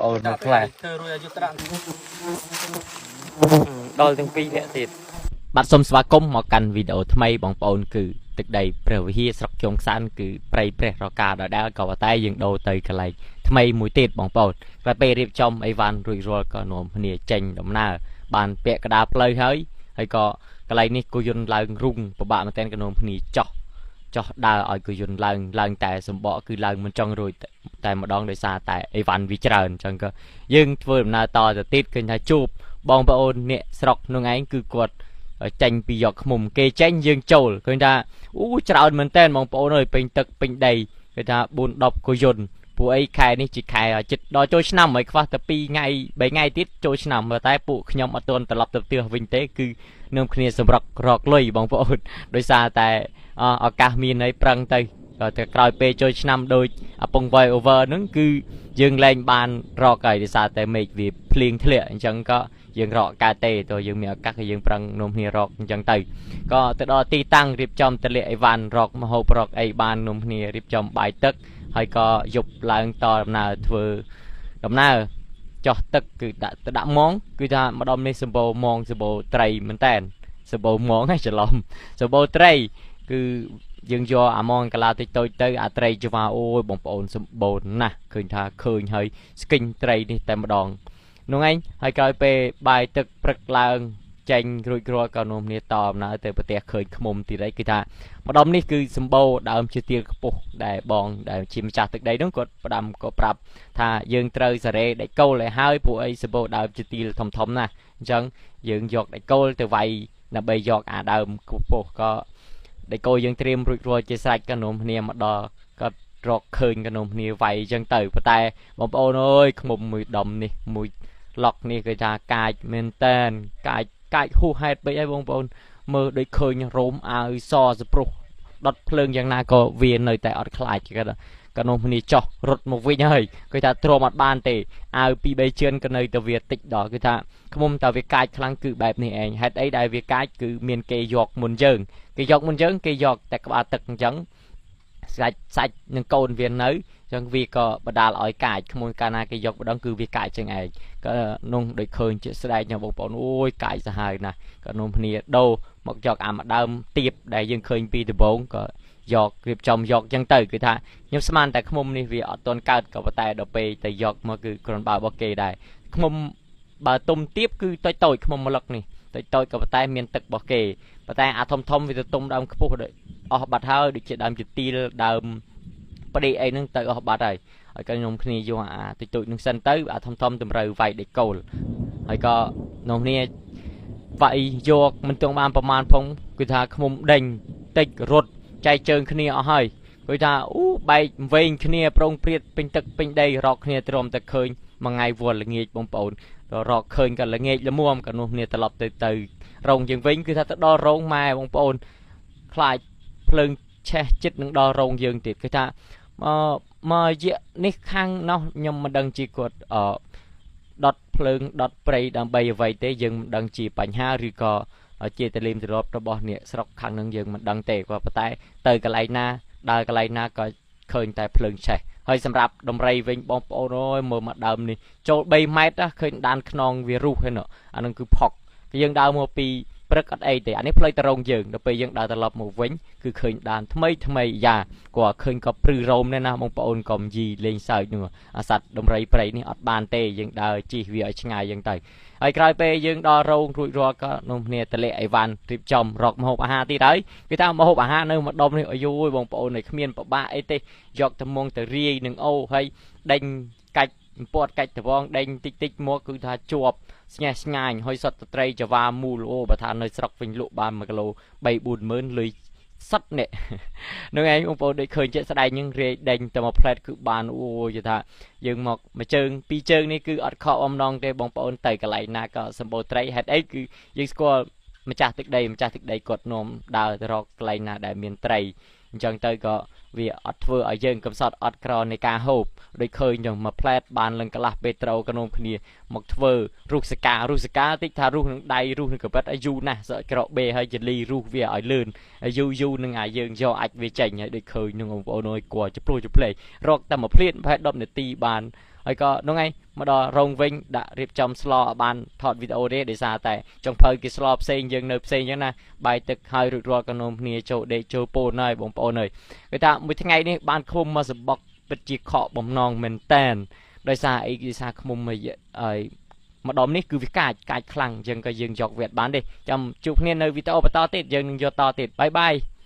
ប្អូននៅខ្លះ ធ្វើរួចឲ្យយកត្រាក់ ដល់ទាំងពីរអ្នកទៀតបាទសូមស្វាគមន៍មកកាន់វីដេអូថ្មីបងប្អូនគឺទឹកដីព្រះវិហារស្រុកជុំខ្សានគឺព្រៃព្រះរកាដដែលក៏ប៉ុន្តែយើងដូរទៅកន្លែងថ្មីមួយទៀតបងប្អូនក្រោយពេលរៀបចំអីវ៉ាន់រួចរាល់ក៏នាំគ្នាចេញដំណើរបានពាក់កណ្ដាលផ្លូវហើយហើយក៏កន្លែងនេះគោយន្តឡើងរុងពិបាកមែនទែនក៏នាំគ្នាចោះដើរឲ្យគោយន្តឡើងតែសម្បកគឺឡើងមិនចង់រួចតែម្ដងដោយសារតែអីវ៉ាន់វាច្រើនអញ្ចឹងក៏យើងធ្វើដំណើរតទៅទៀតឃើញថាជួបបងប្អូនអ្នកស្រុកនោះឯងគឺគាត់ចេញពីយកឃុំគេចេញយើងចូលឃើញថាអូច្រើនមែនតើបងប្អូនអើយពេញទឹកពេញដីគេថា4 10គោយន្តពួកអីខែនេះជាខែចិត្តដល់ចូលឆ្នាំហើយខ្វះតែ2ថ្ងៃ3ថ្ងៃទៀតចូលឆ្នាំតែពួកខ្ញុំអត់ទាន់ត្រឡប់ទៅផ្ទះវិញទេគឺនាំគ្នាសម្រុករកលុយបងប្អូនដោយសារតែឱកាសមានហើយប្រឹងទៅតែក្រោយពេលចូលឆ្នាំដូចអពង voice over ហ្នឹងគឺយើងលែងបានរកហើយដោយសារតែមេឃវាភ្លៀងធ្លាក់អញ្ចឹងក៏យើងរកកើតទេតើយើងមានឱកាសក៏យើងប្រឹងនាំគ្នារកអញ្ចឹងទៅក៏ទៅដល់ទីតាំងរៀបចំទលាកអីវ៉ាន់រកមហូបរកអីបាននាំគ្នារៀបចំបាយទឹកហើយក៏យប់ឡើងតដំណើរធ្វើដំណើរចោះទឹកគឺដាក់ទៅដាក់មងគឺថាម្ដុំនេះសម្បូរមងសម្បូរត្រីមែនតែនសម្បូរមងហ្នឹងច្រឡំសម្បូរត្រីគឺយើងយកអាមងកាឡាតិចតូចទៅអាត្រីចវាអូយបងប្អូនសម្បូរណាស់ឃើញថាឃើញហើយស្គិញត្រីនេះតែម្ដងនោះឯងហើយក្រោយពេលបាយទឹកព្រឹកឡើងចេញរួចរាល់ក៏នាំគ្នាតដំណើរទៅប្រទេសឃើញឃុំទៀតហើយគឺថាម្ដុំនេះគឺសម្បូរដើមជាទៀលខ្ពស់ដែលបងដែលជាម្ចាស់ទឹកដីនោះគាត់ផ្ដាំក៏ប្រាប់ថាយើងត្រូវសារ៉េដែកគោលឲ្យហើយពួកអីសម្បូរដើមជាទៀលធំធំណាស់អញ្ចឹងយើងយកដែកគោលទៅវាយដើម្បីយកអាដើមខ្ពស់ក៏ដែកគោលយើងត្រៀមរួចរាល់ជាស្រេចក៏នាំគ្នាមកដល់ក៏រកឃើញក៏នាំគ្នាវាយអញ្ចឹងទៅប៉ុន្តែបងប្អូនអើយឃុំមួយដុំនេះមួយឡុកនេះគេថាកាចមែនតែនកាចហួសហេតុពេកហើយបងប្អូនមើលដូចឃើញរោមអាវសសប្រុសដុតភ្លើងយ៉ាងណាក៏វានៅតែអត់ខ្លាចគេក៏នាំគ្នាចោះរត់មកវិញហើយគេថាទ្រាំអត់បានទេអាវ2 3ជឿនក៏នៅតែវាតិចដល់គឺថាឃុំតើវាកាចខ្លាំងគឺបែបនេះឯងហេតុអីដែលវាកាចគឺមានគេយកមុនយើងគេយកមុនយើងគេយកតែក្បាលទឹកអញ្ចឹងសាច់នឹងកូនវានៅចឹងវាក៏បដាលឲ្យកាចក្មួយកាលណាគេយកម្ដងគឺវាកាចចឹងឯងក៏នោះដូចឃើញជាស្ដែងចឹងបងប្អូនអូយកាចសាហាវណាស់ក៏នាំគ្នាដូរមកយកអាម្ដើមទៀបដែលយើងឃើញពីដំបូងក៏យករៀបចំយកចឹងទៅគឺថាខ្ញុំស្មានតែឃុំនេះវាអត់ទាន់កើតក៏ប៉ុន្តែដល់ពេលទៅយកមកគឺគ្រាន់បើរបស់គេដែរឃុំបើទុំទៀបគឺតូចតូចឃុំម្លឹកនេះតូចតូចក៏ប៉ុន្តែមានទឹករបស់គេប៉ុន្តែអាធំធំវាទៅទុំដើមខ្ពស់ដូចអស់បាត់ហើយដូចជាដើមជាទីលដើមប្តីអីហ្នឹងទៅអស់បាត់ហើយហើយក៏ខ្ញុំគ្នាយកអាតិចតូចនឹងសិនទៅអាធំធំតម្រូវវាយដេកគោលហើយក៏ខ្ញុំគ្នាវាយយកមិនទាន់បានប្រមាណផងគឺថាឃុំដេញតិចរត់ចែកជើងគ្នាអស់ហើយគឺថាអូបែកវែងគ្នាប្រងព្រាតពេញទឹកពេញដីរកគ្នាទ្រាំតែឃើញមួយថ្ងៃវល់ល្ងាចបងប្អូនរកឃើញក៏ល្ងាចល្មមក៏នោះគ្នាត្រឡប់ទៅរោងយើងវិញគឺថាទៅដល់រោងម៉ែបងប្អូនខ្លាចភ្លើងឆេះចិត្តនឹងដល់រោងយើងទៀតគឺថាមកយៈនេះខាងនោះខ្ញុំមិនដឹងជាគាត់ដុតភ្លើងដុតព្រៃដើម្បីអ្វីទេយើងមិនដឹងជាបញ្ហាឬក៏ជាតលៀមទម្លាប់របស់អ្នកស្រុកខាងនឹងយើងមិនដឹងទេគាត់ប៉ុន្តែទៅកន្លែងណាដើរកន្លែងណាក៏ឃើញតែភ្លើងឆេះហើយសម្រាប់ដំរីវិញបងប្អូនអើយមើលមកដើមនេះចូល3ម៉ែត្រឃើញដានខ្នងវារុះហ្នឹងអានឹងគឺផុកយើងដើរមកពីព្រឹកអត់អីទេអានេះផ្លូវទៅរោងយើងដល់ពេលយើងដើរត្រឡប់មកវិញគឺឃើញដានថ្មីថ្មីយ៉ាគាត់ឃើញក៏ព្រឺរោមដែរណាបងប្អូនកុំយីលេងសើចនោះអាសត្វដំរីព្រៃនេះអត់បានទេយើងដើរជិះវាឲ្យឆ្ងាយយើងទៅហើយក្រោយពេលយើងដល់រោងរួចរាល់ក៏នាំគ្នាទលាក់អីវ៉ាន់រៀបចំរកម្ហូបអាហារទៀតហើយគេថាម្ហូបអាហារនៅម្ដុំនេះអាយូយបងប្អូនឯគ្មានពិបាកអីទេយកតែមុងទៅរាយនឹងអូហើយដេញកាច់ពាត់កាច់ដវងដេញតិចតិចមកគឺថាជាប់ស្ញេះស្ងាញហើយសត្វត្រីចវាមូលអូបើថានៅស្រុកវិញលក់បាន1គីឡូ3 4ម៉ឺនលុយសិតនេះនឹងឯងបងប្អូនដូចឃើញជាក់ស្ដែងហ្នឹងរាយដេញតែមួយផ្លែតគឺបានអូយថាយើងមកមួយជើងពីរជើងនេះគឺអត់ខកអំណងទេបងប្អូនទៅកន្លែងណាក៏សម្បូរត្រីហេតុអីគឺយើងស្គាល់ម្ចាស់ទឹកដីម្ចាស់ទឹកដីគាត់នាំដើរទៅរកកន្លែងណាដែលមានត្រីអញ្ចឹងទៅក៏វាអត់ធ្វើឲ្យយើងកំសត់អត់ក្រនៃការហូបដូចឃើញចឹងមួយផ្លែតបានលឹងកន្លះពេត្រូក៏នាំគ្នាមកធ្វើរុះសកាតិចថារុះនឹងដៃរុះនឹងកបិតឲ្យយូរណាស់សក់ក្រកបេហើយចលីរុះវាឲ្យលឿនយូរយូរនឹងឲ្យយើងយកអាចវាចេញហើយដូចឃើញនឹងបងប្អូនអើយគួរចំពោះចំផ្លេរកតែមួយភ្លាតប្រហែល10នាទីបាន ហើយក៏នោះឯងមកដល់រោងវិញដាក់រៀបចំស្លឲ្យបានថតវីដេអូទេដោយសារតែចុងភៅគេស្លផ្សេងយើងនៅផ្សេងអញ្ចឹងណាបាយទឹកហើយរួចរាល់ក៏នាំគ្នាចូលដេកចូលពោនហើយបងប្អូនអើយគេថាមួយថ្ងៃនេះបានឃុំមកសម្បុកពិតជាខកបំណងមែនតែនដោយសារអីដោយសារឃុំហើយម្ដុំនេះគឺវាកាចកាចខ្លាំងអញ្ចឹងក៏យើងយកវាអត់បានទេចាំជួបគ្នានៅវីដេអូបន្តទៀតយើងនឹងយកតទៀតបាយបាយ។